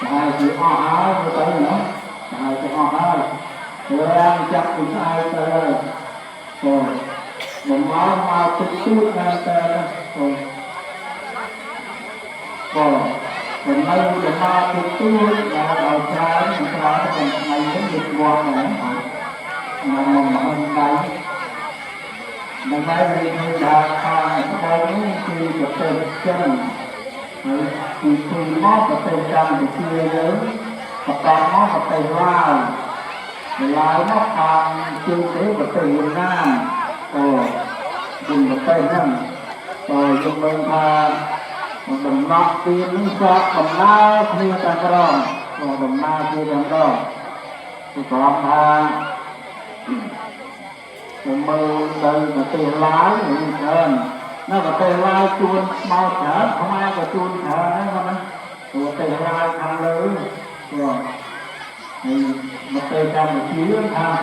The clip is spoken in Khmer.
ប្រហែលជាអស់ហើយមើលទៅណាប្រហែលជាអស់ហើយរាំងចាប់ពីស្អែកទៅហើយអូមកមកតិចតួចណាស់តែអូអូមិននៅដំណើរតិចតួចដល់ដល់ច្រើនច្រើនតែថ្ងៃនេះវាស្គាល់ហ្នឹងមកមកមកដៃដើម្បីរៀនថាខាងត្បូងនេះគឺប្រទេសចិនហើយពីទីមកប្រទេសកម្ពុជាយើងបន្តមកប្រទេសឡាវឡាវមកខាងជើងទៅប្រទេសវៀតណាមអូជាប្រទេសហ្នឹងតើយើងមើលថាដំណក់ទៀននេះសក់ដំណើរគ្នាតែម្ដងដំណើរគ្នាតែម្ដងគឺគ្រាន់ថា ទៅមើលទៅប្រទេសឡាវមានច្រើននៅប្រទេសឡាវជួនមកច្រើនខ្មែរក៏ជួនច្រើនដែរគាត់ណាប្រទេសឡាវខាងលើព្រោះហើយប្រទេសកម្ពុជាខាង